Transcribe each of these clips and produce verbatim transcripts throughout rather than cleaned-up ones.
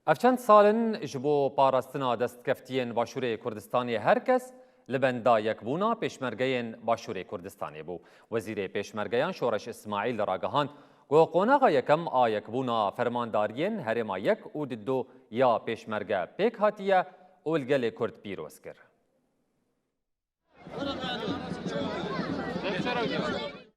Ev çend sal in ji bo parastina destkeftiyên Başûrê Kurdistanê her kes li benda yekbûna pêşmergeyên Başûrê Kurdistanê bû. Wezîrê Pêşmergeyan Şoreş Îsmaîl ragihand ku qonaxa yekem a yekbûna fermandariyên herêma yek û dido ya pêşmerge pêk hatiye û li gelê Kurd pîroz kir.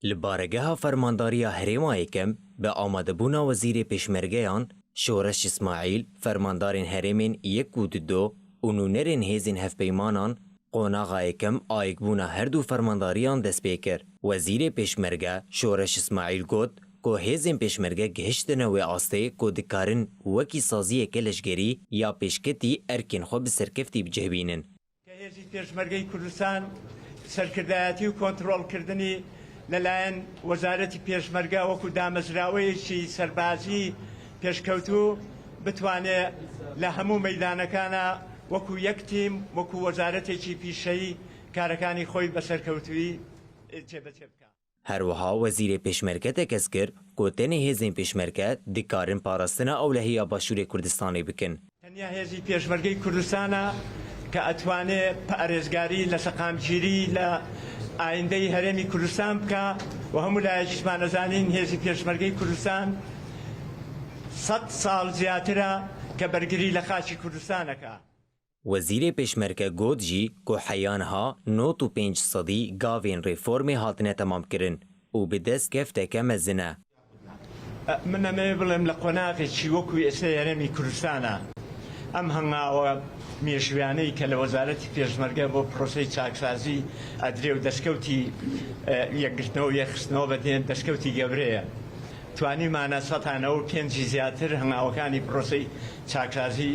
Li baregeha Fermandariya Herêma Yekem bi amadebûna Wezîrê Pêşmergeyan Şoreş Îsmaîl, fermandarên herêmên yek û dido û nûnerên hêzên hevpeymanan qonaxa yekem a yekbûna her du fermandariyan dest pê kir. Wezîrê Pêşmerge Şoreş Îsmaîl got ku hêzên Pêşmerge gihiştine wê astê ku dikarin wekî saziyeke leşgerî ya pêşketî erkên xwe bi serkeftî bi cih bînin. کە هێزی پێشمەرگەی کوردستان سەرکردایەتی و کۆنترۆڵکردنی لەلایەن وەزارەتی پێشمەرگە وەکو دامەزراوەیەکی سەربازی پێشکەوتوو بتوانێ لە هەموو مەیدانەکانە وەکو یەک تیم، وەکو وەزارەتێکی پیشەیی کارەکانی خۆی بە سەرکەوتووی جێبەجێ بکات. Her wiha Wezîrê Pêşmerge tekez kir ku tenê hêzên Pêşmerge dikarin parastina ewlehiya Başûrê Kurdistanê bikin. تەنیا هێزی پێشمەرگەی کوردستانە کە ئەتوانێ پارێزگاری لە سەقامگیری لە ئایندەی هەرێمی کوردستان بکا و هەموو لایەکیشمان ئەزانین هێزی پێشمەرگەی کوردستان سەد ساڵ زیاترە کە بەرگری لە خاکی کوردستانەکە. Wezîrê Pêşmerge got jî ku heya niha nod û pênc sedî gavên reformê hatine temamkirin û bi destkefteke mezin e. من ئەمەوێ بڵێم لە قۆناغێکی وەکو ئێستای هەرێمی کوردستانە ئەم هەنگاوە مێژویانەی کە لە وەزارەتی پێشمەرگە بۆ پرۆسەی چاکسازی ئەدرێ و دەستکەوتی یەکگرتنەوە و یەکخستنەوە بەدێن دەستکەوتی گەورەیە. توانیمانە سەتانەوە پێنجی زیاتر هەنگاوەکانی پرۆسەی چاکسازی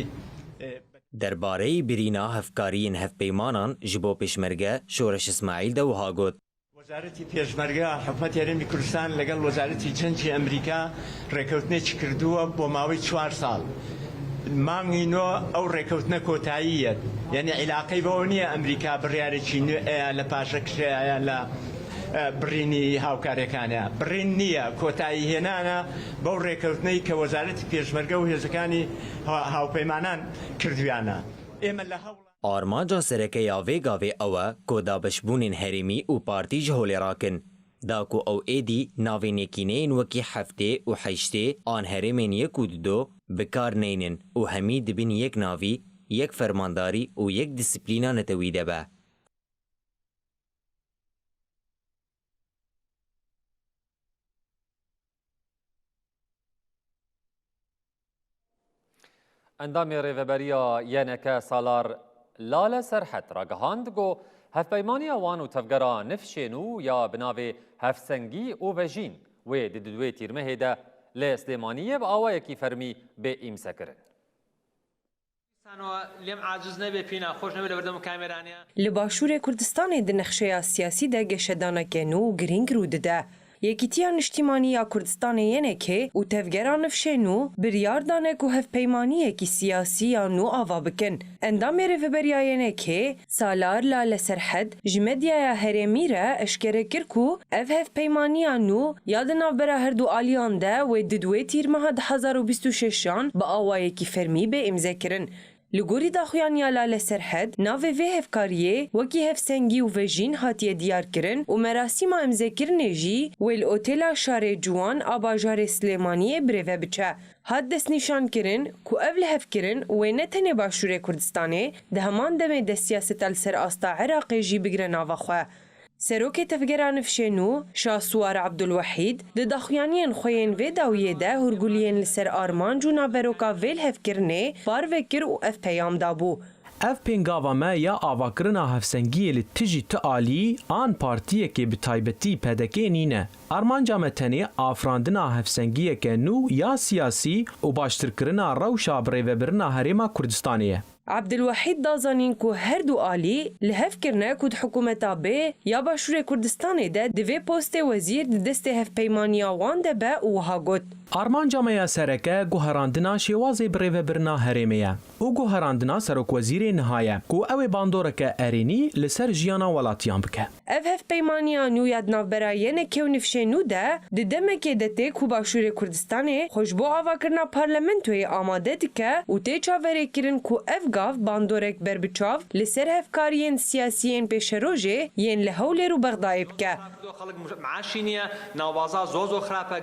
Derbareyî birîna hevkariyên hevpeymanan ji bo Pêşmerge Şoreş Îsmaîl de wiha got. وەزارەتی پێشمەرگە حکومەتی هەرێمی کوردستان لەگەڵ وەزارەتی جەنگی ئەمریکا ڕێکەوتنێکی کردووە بۆ ماوەی چوار ساڵ. مانگی نۆ ئەو ڕێکەوتنە کۆتاییە، یعنی عیلاقەی بەوە نییە ئەمریکا بڕیارێکی نوێ ئەیا لە پاشە کشێ ئەیا لە بڕینی هاوکارەکانە بڕین نییە کۆتایی هێنانە بەو ڕێکەوتنەی کە وەزارەتی پێشمەرگە و هێزەکانی هاوپەیمانان کردویانە. ئێمە لە هەوڵ Armanca sereke ya vê gavê ew e ku dabeşbûnên herêmî û partî ji holê rakin, da ku ew êdî navên yekîneyên wekî heftê û heştê an herêmên yek û dido bi kar neynin û hemî di bin yek navî, yek fermandarî û yek disiplîna netewî de be. Endamê Rêveberiya Y N K Salar Lale Serhed ragihand ku hevpeymaniya wan û tevgera Nifşê Nû ya bi navê Hevsengî û Vejîn wê di dudwê Tîrmehê de li Silêmaniyê bi awayekî fermî bê îmzekirin. Sano lêm aciz nebe, pîna xweş nebe li berdem kameraniya. Li Başûrê Kurdistanê di nexşeya siyasî de geşedaneke nû û girîng rû dide. Yekîtiya Niştîmanî ya Kurdistanê Y N K û Tevgera Nifşê Nû biryar dane ku hevpeymaniyekî siyasî ya nû ava bikin. Endamê Rêveberiya Y N K, Salar Lale Serhed, ji medyaya herêmî re eşkere kir ku ev hevpeymaniya nû ya di navbera her du aliyan de wê di duwê Tîrmeha du hazar û bîst û şeşan bi awayekî fermî bê îmzekirin. Li gorî daxuyaniya Lale Serhed, navê vê hevkariyê wekî Hevsengî û Vejîn hatiye diyarkirin û merasîma îmzekirinê jî wê li Otêla Şarê Ciwan a bajarê Silêmaniyê birêve biçe. Hat destnîşankirin ku ev lihevkirin wê ne tenê Başûrê Kurdistanê, di heman demê de siyaseta li ser asta Iraqê jî bigre nava xwe. Serokê Tevgera Nifşê Nû, Şahsuwar Abdulwehîd, di daxuyaniyên xwe yên vê dawiyê de hûrguliyên li ser armanc û naveroka vê lihevkirinê parve kir û ev peyam dabû. Ev pêngava me ya avakirina hevsengiyê li tijî ti alî an partiyekê bi taybetî P D K nîne. Armanca me tenê afirandina hevsengiyeke nû ya siyasî û baştirkirina rewşa birêvebirina Herêma Kurdistanê ye. Ebdilwehîd da zanîn ku her du alî li hev kirine ku di hikûmeta bê ya Başûrê Kurdistanê de divê postê wezîr di destê hevpeymaniya wan de be û wiha got. Armanca me ya sereke guherandina şêwazê birêvebirina herêmê ye û guherandina serokwezîrê niha ye ku ew ê bandoreke erênî li ser jiyana welatiyan bike. Ev hevpeymaniya nû ya di navbera YNKê û nifşê nû de di demekê de tê ku Başûrê Kurdistanê xwe ji bo avakirina parlamentoyê amade dike û tê çaverêkirin ku ev gav bandorek berbiçav li ser hevkariyên siyasî yên pêşerojê yên li Hewlêr û Bexdayê bike. Xelk maaşî niye, nawaza zor zor xirab e.